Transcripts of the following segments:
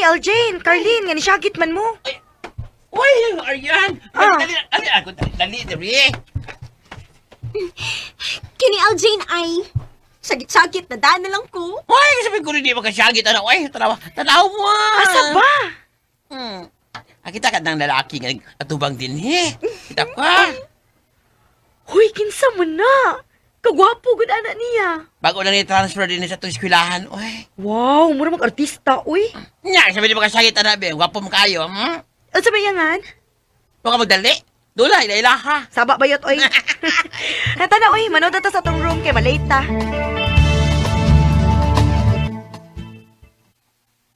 Aljane, Carlene, nga nisyagit man mo. Uy, Aryan! Ah. Dali, dali, dali, dali, dali, dali. Kini Aljane ay sagit-sagit na daan na lang ko. Uy, sabi ko rin di makasyagit. Ano, uy, tanaw, tanaw mo. Ah. Asa ba? Hmm. Ah, kita ka ng lalaki nga atubang din, he. Kita ka. Huy, kinsa mo na? Kagwapo gud ana niya. Bago lang ni-transfer din sa itong eskwelahan, uy. Wow, mura mag artista, uy. Nya, sabi di makasyagit, ana, be. Gwapo mo kayo, Unsa ba yangan? Huwag ka magdali. Dula, ila-ila ha. Saba bayot, oy. Tana, oy, manood na ta sa atong room kay malate ta.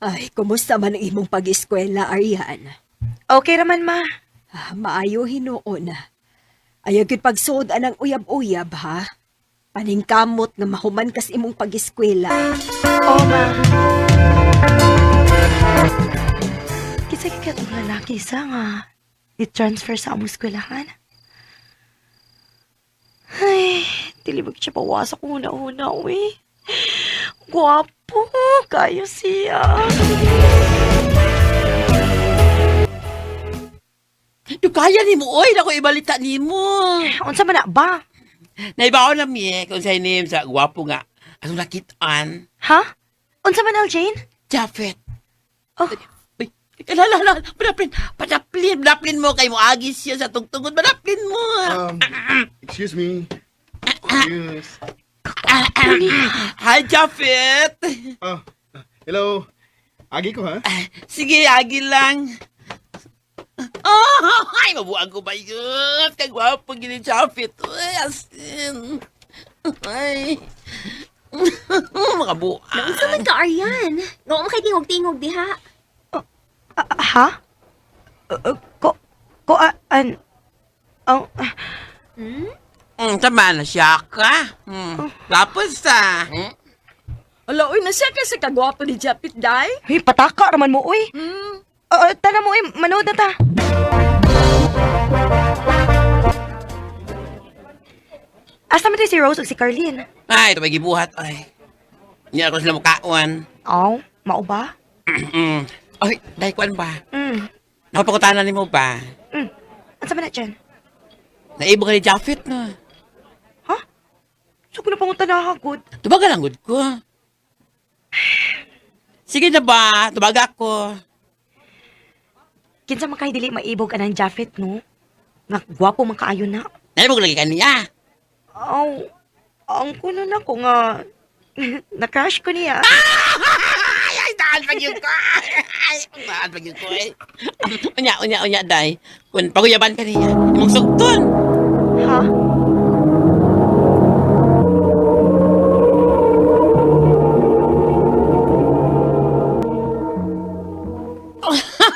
Ay, kumusta man ang imong pag-eskwela, Arian? Okay raman, ma. Ah, maayo hinuon. Ayaw gyud pagsuod anang uyab-uyab, ha? Paningkamot nga mahuman kas imong pag-eskwela. Oo, ma. Kinsa kay katong lalaki sa nga i-transfer sa among eskwelahan? Ay, dili ba siya pawasa kung una-una, uy. Gwapo, kayo siya. Kaya ni mo, oy. Nako, ibalita ni mo. Unsa man na ba? Naibaon na mi, eh, kung sa inim sa gwapo nga. Atong nakitaan. Ha? Unsa man, Aljane? Japhet. Oh. Uy, ala, ala, ala, padaplin, padaplin, padaplin mo kay mo agis siya sa tugtugod, padaplin mo. Excuse me. Excuse. Hi, Japhet. Oh, hello. Agi ko, ha? Sige, agi lang. Oh, ay, mabuang ko ba yun? Kagwapo gini, Japhet. Uy, asin. Ay. Makabuang. Naunsa man ka, Aryan? Nga mo kay tingog-tingog diha. Ah, ha? Ko, ko, ah, an, ang, ah, Tama na siya ka. Tapos ah. Ala, uy, nasya ka sa kagwapo ni Japit, day? Uy, pataka raman mo, uy. Ah, tana mo, uy, manood na ta. Asa man tayo si Rose ug si Carlene? Ay, ito may gibuhat. Ay. Hindi ako sila mukaon. Aw, mao ba? Ay, dahil kuan ba? Nakapagkutanan ni mo ba? Asa man na dyan? Naibo ka ni Japhet na. Ha? So, kung napangunta na hagod. Tubaga lang gud ko. Sige na ba? Tubaga ako. Kinsa man kay dili maibog anang Japheth, no? Nga, gwapo man kaayo na. Naibog lagi kaniya. Aw, ang kuno na ko nga, na-crush ko niya. Ay, ay, daan pag yun ko. Ay, daan pag yun ko eh. Unya, unya, unya, day. Kung paguyaban ka niya, imong sugton. Ha?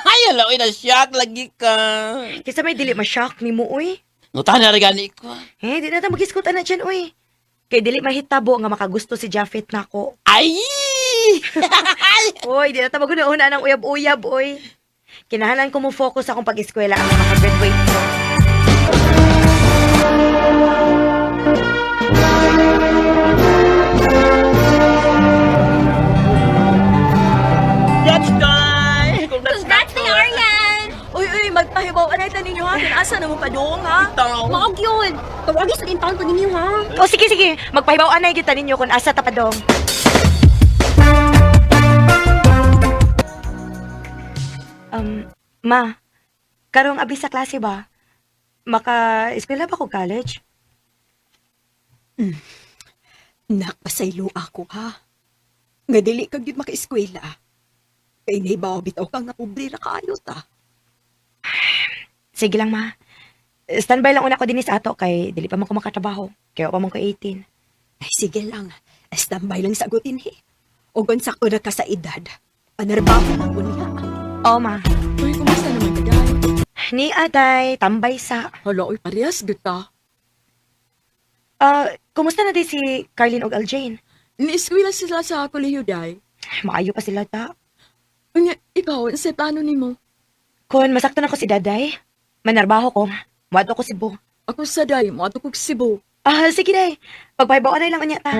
Ay, ala, uy, na-shock lagi ka. Kinsa may dili ma-shock ni mo, uy. Ngutahan na rin gani ko. Eh, di na ta mag-iskot na dyan, uy. Kay dili mahitabo nga makagusto si Japheth nako. Ay! Uy, di na ta maguna-una ng uyab-uyab, uy. Kinahalan ko mo focus akong pag-eskwela ang makagraduate ko. That's day! Congrats, Congrats ni Aryan! Uy, uy, magpahibaw anay ta ninyo, ha? Kung asa na mo padung, ha? Maog yun. Tawagi sa taon to ninyo ha. O sige, sige. Magpahibaw anay kita ninyo kung asa tapadong. Ma, karong abi sa klase ba? Maka eskwela ba ko college? Nak, pasaylo ako, ha? Nga dili ka gyud makaeskwela. Kay nahibaw bitaw ka nga pobre ra kaayo ta. Sige lang, ma. Standby lang una ko dinhi sa ato kay dili pa man ko makatrabaho. Kaya pa man ko 18. Ay, sige lang. Standby lang sagutin, he. O kung sakto na ka sa edad, panarbaho lang unya. Oo, ma. Uy, kumusta naman ka, Day? Ni aday, tambay sa. Hala, uy, parehas gud ta. Ah, kumusta na di si Carlene ug Aljane? Ni-eskwela sila sa kolehiyo, Day. Maayo pa sila ta. Unya, ikaw, unsay plano nimo? Kon masakto na ko si Daday, manarbaho ko. Muadto ko Cebu. Ako sa Day, moadto kog Cebu. Ah, sige day. Pagpahibaw na lang unya ta.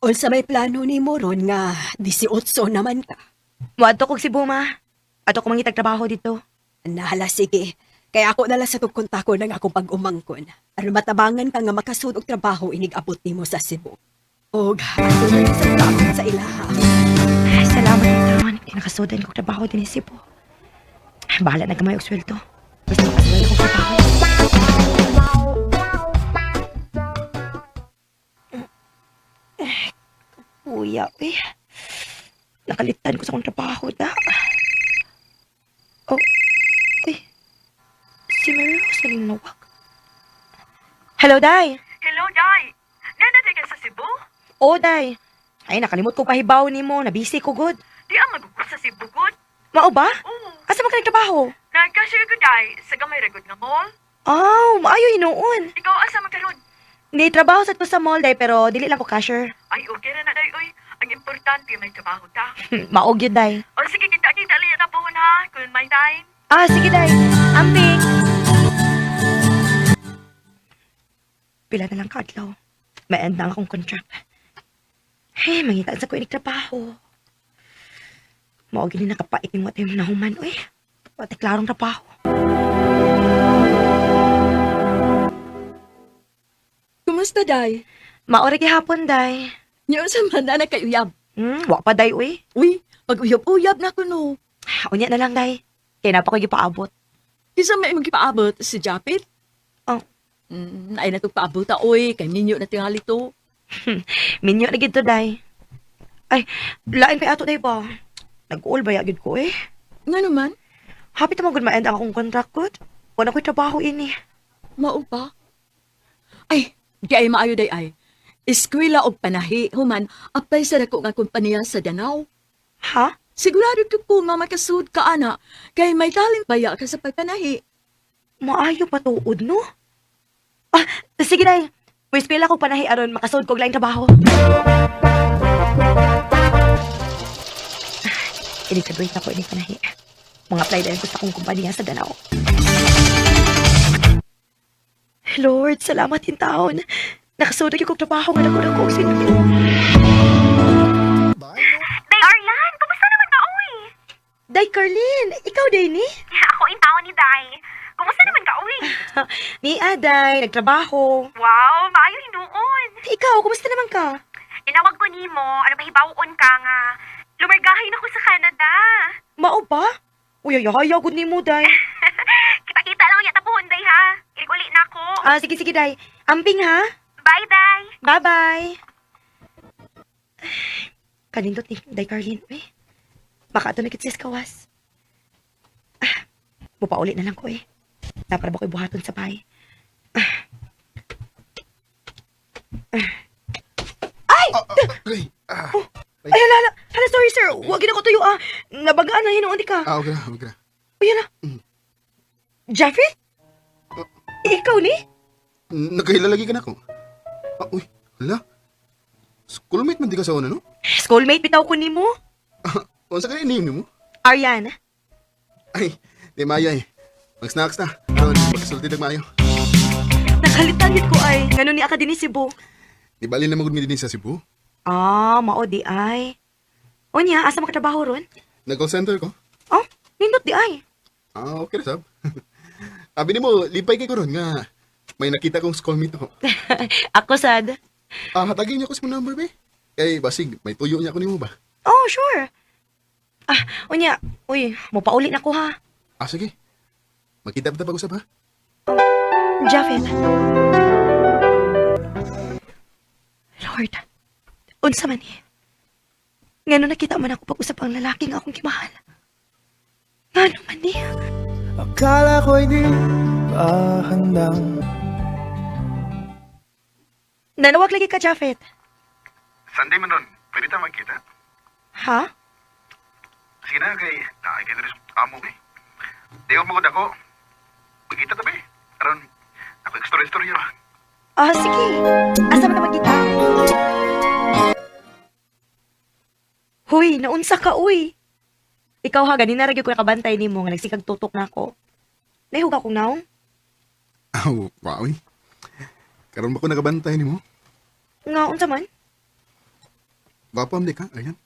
Unsa may plano nimo ron nga 18 naman ka. Muadto kog Cebu, ma. Ato ko mangitag trabaho dito. Nahala, sige. Kaya ako nala sa tugkonta ko ng akong pag-umangkon. Aron matabangan ka nga makasud og trabaho inig-abot nimo sa Cebu. Og ato sa takot sa ilaha. Ay, salamat ng taon. Kaya nakasudan kog trabaho din sa Cebu. Ay, bahala na gamay og sweldo. Basta makasudan akong trabaho. Eh, kapuya, eh. Nakalitan ko sa akong trabaho, da. Oh, uy. Si Mary Rose na nawag. Hello, Day. Hello, Day. Nanaday ka sa Cebu? Oh, Day. Ay, nakalimot ko pahibaw nimo. Nabisi ko, good. Di ang magugod sa Cebu, good. Mao ba? Oo. Asa man ka nagtrabaho? Nagkasya ko, Day. Sa gamay ragod nga mall. Oh, maayo hinuon. Ikaw asa man karon? Ni trabaho sa to sa mall day pero dili lang ko cashier. Ay, okay ra na, Day. Uy, ang importante may trabaho ta. Maog yun day. O sige, kita-kita liya na pohon ha. Kung may time. Ah, sige day. Amping. Pila na lang kaadlaw. May end na ang akong contract. Hey, mangitaan sa ko inig trabaho. Maog yun nakapait ni mo tayo nahuman, uy. Pati klarong trabaho. Kumusta, Day? Maora gihapon, day. Niyo sa man na kay uyab. Wa pa day, uy. Uy, pag-uyab-uyab na ko no. Unya na lang, day. Kaya na pa ko gipaabot. Kinsa may imong gipaabot si Japit? Oh. Ay na paabot ta oy, kay ninyo na tingali to. Minyo na gid to, day. Ay, lain pa ato, day ba? Nag-uol ba ya gid ko, eh? Nga naman, Happy ta mo gud ma-end ang akong contract, good. Wala ko'y trabaho ini. mao pa. Ay, di ay maayo day ay. Eskwela og panahi human apply sa dako nga kompanya sa Danau. Ha? Sigurado ko ko nga makasud ka ana kay may talent baya ka sa pagpanahi. Maayo pa tuod, no? Ah, sige, day. Pwes pila ko panahi aron makasud kog laing trabaho. Inig-graduate na ko, inig panahi. Mga apply dahil ko sa akong kumpanya sa Danau. Lord, salamat in taon. Nakasud na gyud kog trabaho nga dako-dako og sweldo. Day Arlan, kumusta naman ka, uy? Day Carlene, ikaw day ni? Ako in taon ni Day. Kumusta naman ka, uy? Ni Aday, nagtrabaho. Wow, maayo hinuon. Ikaw, kumusta naman ka? Tinawag ko nimo, ano ba hibawon ka nga. Lumargahin ako sa Canada. Mao ba? Uy, ay, ayaw, good nimo, Day. Kita-kita lang yata pohon, Day, ha? Ilig-uli na ako. Ah, sige, sige, Day. Amping, ha? Bye, Day. Bye-bye. Kanindot ni Day Carlene, uy. Baka ato na kitsis kawas. Ah, mupauli na lang ko, eh. Napara ba ko'y buhaton sa bahay? Ay! Ah, Ay, hala, hala. Hala, sorry, sir. Huwag na ko tuyo, ah. Nabagaan na hinuon di ka. ah, okay na, okay na. Uy, hala. Jeffrey? Ikaw ni? Nagkahilalagi ka na ako. Ah, uy, hala. Schoolmate man di ka sa una, no? Schoolmate, bitaw ko nimo. Ah, unsa ka name mo? Arian. Ay, di maayo eh. Mag-snacks na. Aron, magkasulti tag maayo. Nakalitan gid ko ay. Ngano ni aka dinhi Cebu. Di bali na magud mi dinhi sa Cebu. Ah, mao di ay. Unya, asa makatrabaho ron? Nag-call center ko. Oh, nindot di ay. Ah, okay ra sab. Abi nimo, lipay kay ko ron nga may nakita kong schoolmate ako. Ako sad. Ah, hatagin niya ko sa number be. Kay basig, may tuyo niya ako nimo ba? Oh, sure. Ah, unya, uy, mopauli na ko ha. Ah, sige. Magkita pa ta pag-usap ha. Japheth. Lord, unsa man ni? Ngano nakita man ako pag-usap ang lalaki nga akong gimahal. Ngano man ni? Akala ko'y di pa handang Nanawag lagi ka, Japheth. Sunday man ron, pwede ta magkita. Ha? Sige na kay naay kay diri sa amo eh. Di ko magud ako. Magkita ta be. Aron ako istorya-istorya ba. Ah, sige. Asa man na magkita? Huy, naunsa ka, uy. Ikaw ha, ganina ra gyud ko nakabantay nimo nga nagsikag tutok na ako. Nahug akong naong. Aw, wow. Eh. Karon ba ko nakabantay nimo? Nga, unsa man? Gwapo amli ka, ayan.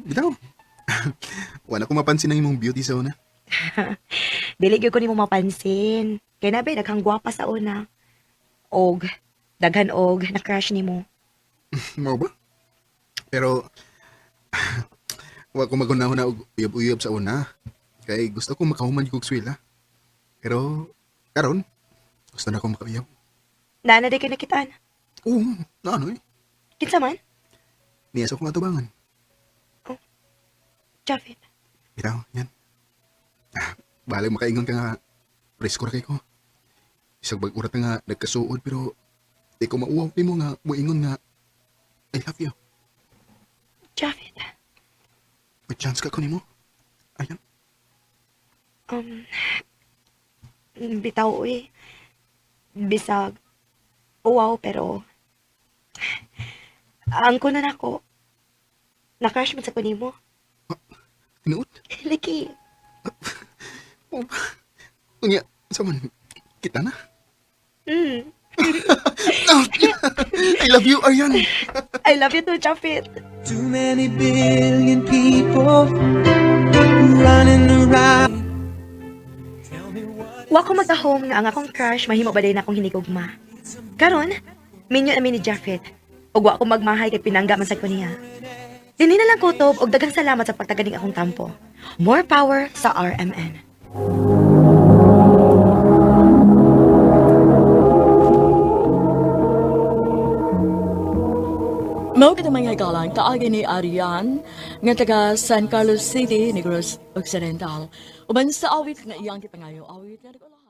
Bitaw. Wala ko mapansin ang imong beauty sa una. Dili gyud ko nimo mapansin. Kay na ba daghang gwapa sa una. Og daghan og na-crush nimo. Mao ba? Pero, wa ko magunahon na og uyab-uyab sa una. Kay gusto ko makahuman kog swila. Pero, karon, gusto na ko makauyab. Naa na di kay nakitaan. Oo, na ano eh. Kinsa man? Niya sa akong atubangan. Javin. Bitaw, yan. Ah, bahalag makaingon ka nga, presko ra kay ko. Isang bag-urat na nga, nagkasuod, pero di ko mauwaw nimo nga, muingon nga, I love you. Javin. May chance ka ko nimo. Ayan. Bitaw eh. Bisag. Wow, pero ang kunan ako. Na-crush man sa ko nimo. Tinuod. Liki. Oh, unya, sa man, kita na. I love you, Aryan. I love you too, Javin. Too many billion people running around. Wa ko magtahom nga ang akong crush mahimo ba din akong hinigugma. Karon, minyo na mi ni Japheth. Ug wa ko magmahay kay pinangga man sad ko niya. Dinhi na lang kutob og daghang salamat sa pagtaganing akong tampo. More power sa RMN. Mao kita mga galang kaagi ni Arian nga taga San Carlos City, Negros Occidental. Uban sa awit nga iyang gipangayo awit nga nag-ulahan.